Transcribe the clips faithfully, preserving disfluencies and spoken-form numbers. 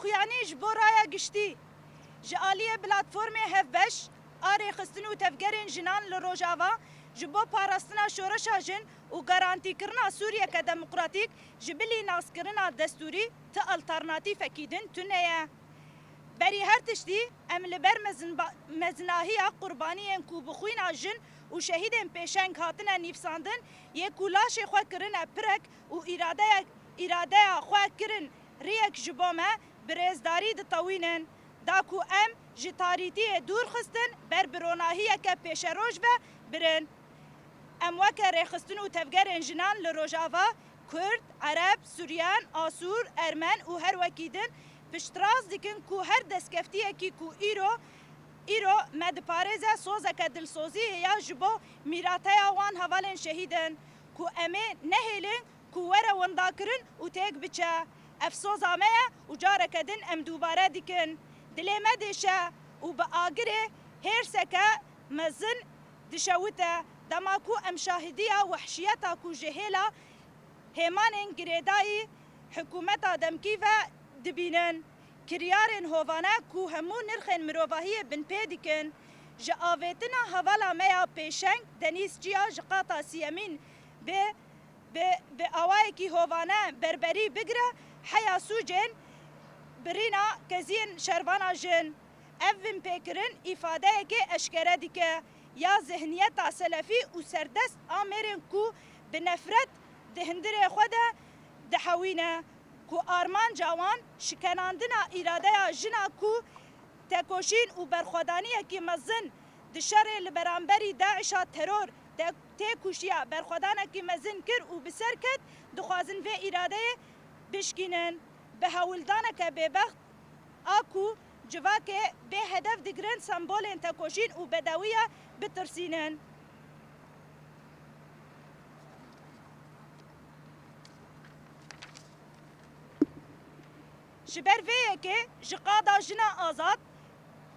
Yanî ji bo raya giştî, ji aliyê platformê hevbeş a rêxistin û tevgerên jinan li Rojava ji bo parastina şoreşa jin û garantîkirina Sûriyeke demokratîk ji bilî naskirina destûrî ti alternatîfekî din tune ye. Berî her tiştî em li ber mezinba-, mezinahiya qurbaniyên ku bi xwîna jin û şehîdên pêşeng hatine nîvsandin, yê ku laşê xwe kirine pirek û îradeya, îradeya xwe kirin riyek ji bo me, bi rêzdarî ditewînin, da ku em ji tarîtiyê dûr xistin ber bi ronahiyeke pêşeroj ve birin. Em weke rêxistin û tevgerên jinan li Rojava, Kurd, Ereb, Suryan, Asûr, Ermen û her wekî din piştrast dikin ku her destkeftiyekî ku îro, îro me diparêze sozeke dilsoziyê ya ji bo mîrateya wan hevalên şehîd in ku em ê nehêlin ku were windakirin û têk biçe. Ev soza me ye û careke din em dubare dikin. Dilê me dêşe û bi agirê hêrseke mezin dişewite. Dema ku em şahidiya wehşiyeta ku ji hêla hêmanên girêdayî hikûmeta demkî ve dibînin, kiryarên hovane ku hemû nirxên mirovahiyê binpê dikin, ji avêtina hevala me ya pêşeng Denîz Çiya ji qata siyemîn bi, bi, bi awayekî hovane berberî bigire heya sûcên birîna keziyên şervana jin. Ev binpêkirin îfadeyekê eşkere dike ya zihniyeta selefî û serdest a mêrên ku bi nefret di hundirê xwe de dihewîne, ku armanca wan şikenandina îradeya jina ku tekoşîn û berxwedaniyekî mezin di şerê li beramberî DAIŞ'a teror de têkoşiya berxwedanekî mezin kir û bi ser ket, dixwazin vê îradeyê bişkînin. Bi hewldaneke bêbext a ku civakê bê hedef digirin, sembolên tekoşîn û bedewiya bitirsînin. Ji ber vê yekê ji qada jina azad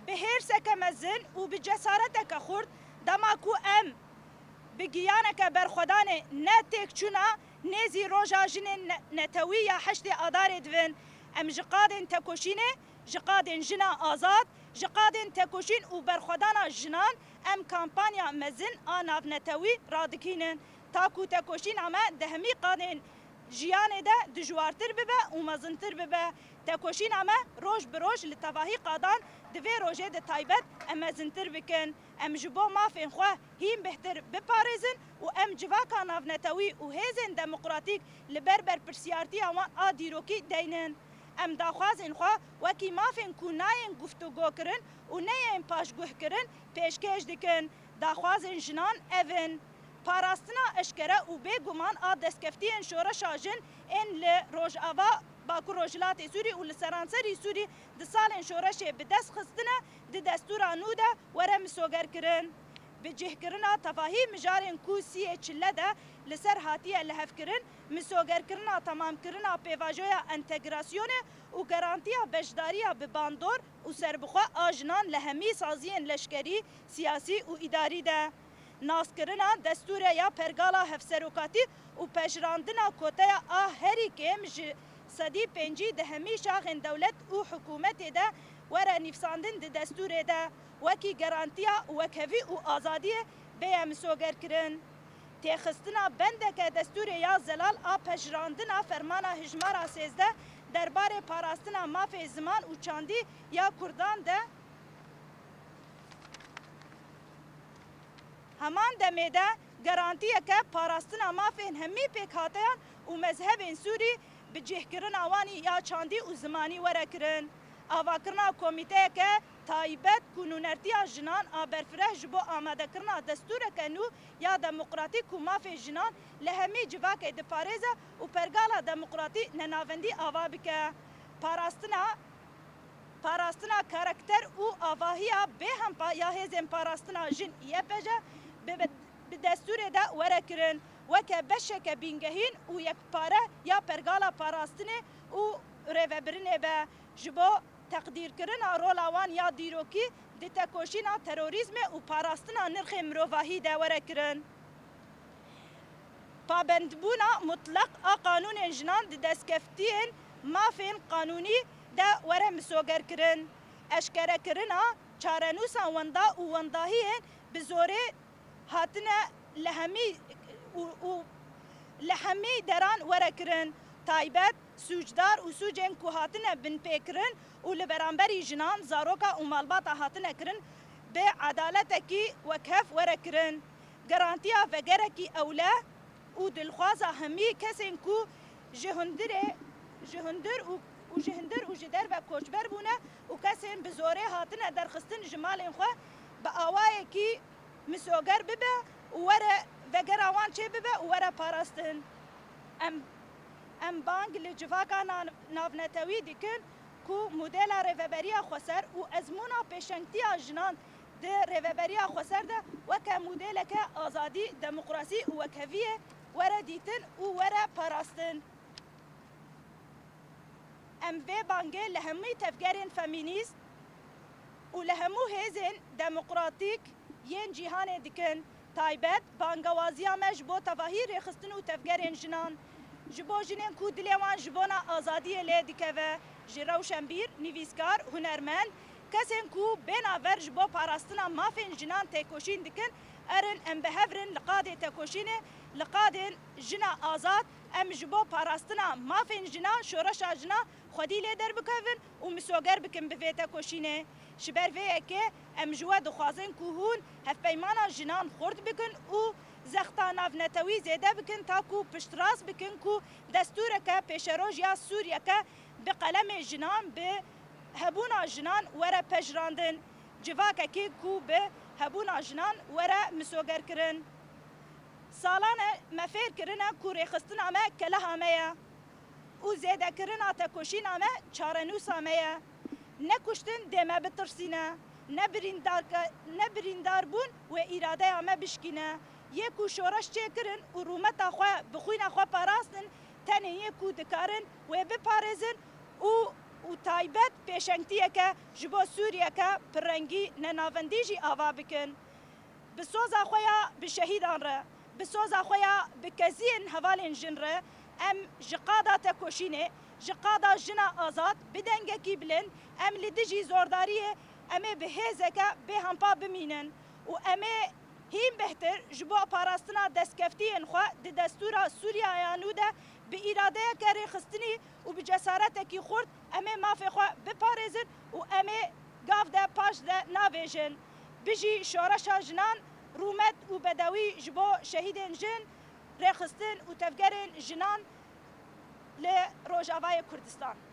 bi hêrseke mezin û bi cesareteke xurt, dema ku em bi giyaneke berxwedanê ne têkçûna nêzî roja jinên ne-, netewî ya heştê Adarê divin, em ji qadên tekoşînê, ji qadên jina azad, ji qadên tekoşîn û berxwedana jinan em kampanya mezin a navnetewî radikînin, ta ku tekoşîna me di hemî qadên jiyanê de dijwartir bibe û mezintir bibe. Tekoşîna me roj bi roj li tevahî qadan di vê rojê de taybet em mezintir bikin. Em ji bo mafên xwe hîn bêhtir biparêzin û em civaka navnetewî û hêzên demokratîk li ber berpirsiyartiya wan a dîrokî deynin. Em daxwazên xwe wekî mafên ku nayên guftûgokirin û neyên paşguhkirin pêşkêş dikin. Daxwazên jinan ev in. Parastina eşkere û bêguman a destkeftiyên şoreşa jin ên li Rojava, Bakur Rojhilatê Sûrî û li seranserî Sûrî di salên şoreşê bi dest xistine, di destûra nû de were misogerkirin. Bi cihkirina tevahî mijarên ku siyê çile de li ser hatiye lihevkirin, misogerkirina temamkirina pêvajoya entegrasyonê û garantiya beşdariya bi bandor û serbixwe a jinan li hemî saziyên leşkerî, siyasî û îdarî de. Naskirina destûrê ya pergala hevserokatî û pejirandina koteya a herî kêm ji sedî pêncî di hemî şaxên dewlet û hikûmetê de were nivîsandin di destûrê de, wekî garantiya wekhevî û azadiyê bêye misogerkirin. Têxistina bendeke destûrê ya zelal a pejirandina fermana hijmara sêzdeh derbarê parastina mafê ziman û çandî ya Kurdan de, heman demê de garantiyeke parastina mafên hemî pêkhateyan û mezhebên Sûrî bi cihkirina wan ya çandî û zimanî were kirin. Avakirina komîteyeke taybet ku nûnertiya jinan a berfireh ji bo amadekirina destûreke nû ya demokratîk ku mafê jinan li hemî civakê diparêze û pergala demokratî nenavendî ava bike. Parastina Parastina karakter û avahiya bêhempa ya hêzên parastina jin, Y P J, bi, bi, bi destûrê de were kirin, weke beşeke bîngehîn û yekpare ya pergala parastinê û rêvebirinê be, ji bo teqdîrkirina rola wan ya dîrokî di tekoşîna terorîzmê û parastina nirxên mirovahî de were kirin. Pabendbûna mutleq a qanûnên jinan di destkeftiyên mafên qanûnî de were misogerkirin. Eşkerekirina çarenûsa wenda û wendahiyên bi zorê hatine li hemî û, û li hemî deran were kirin. Taybet, sûcdar û sûcên ku hatine binpêkirin û li beramberî jinan, zaroka û malbata hatine kirin, bi edaletekî wekhev were kirin. Gerantiya vegerekî ewle û dilxwaza hemî kesên ku ji hundirê, ji hundir û, û ji hundir û ji derve koçber bûne û kesên bi zorê hatine derxistin ji malên xwe bi awayekî misoger bibe û were vegera wan çêbibe û were parastin. Em, em bang li civaka na-, navnetewî dikin ku modela Rêveberiya Xweser û ezmûna pêşengtiya jinan di Rêveberiya Xweser de weke modêleke azadî, demokrasî û wekheviyê were dîtin û were parastin. Em vê bangê li hemî tevgerên femînîst û li hemû hêzên demokratîk yên cîhanê dikin. Taybet, bangewaziya me ji bo tevahî rêxistin û tevgerên jinan, ji bo jinên ku dilê wan ji bona azadiyê lê dikeve, ji rewşenbîr, nivîskar, hunermend, kesên ku bêhna ver ji bo parastina mafên jinan têkoşîn dikin, erin em bi hev rin li qadê tekoşînê, li qadên jina azad, em ji bo parastina mafên jina, şoreşa jina xwedî lê derbikevin û misoger bikin bi vê tekoşînê. Ji ber vê yekê em ji we dixwazin ku hûn hevpeymana jinan xurt bikin û zexta navnetewî zêde bikin, ta ku piştrast bikin ku destûreke pêşeroj ya Sûriyeke bi qelemê jinan, bi hebûna jinan were pejirandin, civakekî ku bi hebûna jinan were misogerkirin. Salan e me fêr kirine ku rêxistina me keleha me ye û zêdekirina tekoşîna me çarenûsa me ye. Ne kuştin dê me bitirsîne, ne birîndarke-, ne birîndarbûn wê îradeya me bişkîne. Yê ku şoreş çêkirin û rûmeta xwe bi xwîna xwe parastin, tenê yê ku dikarin wê biparêzin û, û taybet pêşengtiyeke ji bo Sûriyeke pirrengî nenavendî jî ava bikin. Bi soza xwe ya bi şehîdan re, bi soza xwe ya bi keziyên hevalên jin re, em ji qada tekoşînê, ji qada jina azad bi dengekî bilind, em li dijî zordariyê, em ê bi hêzeke bêhempa bimînin û em ê hîn bêhtir ji bo parastina destkeftiyên xwe di destûra Sûriya ya nû de bi îradeyeke rêxistinî û bi cesaretekî xurt em ê mafê xwe biparêzin û em ê gav de paş de navêjin. Bijî şoreşa jinan, rûmet û bedewî ji bo şehîdên jin, rêxistin û tevgerên jinan li Rojavayê Kurdistan.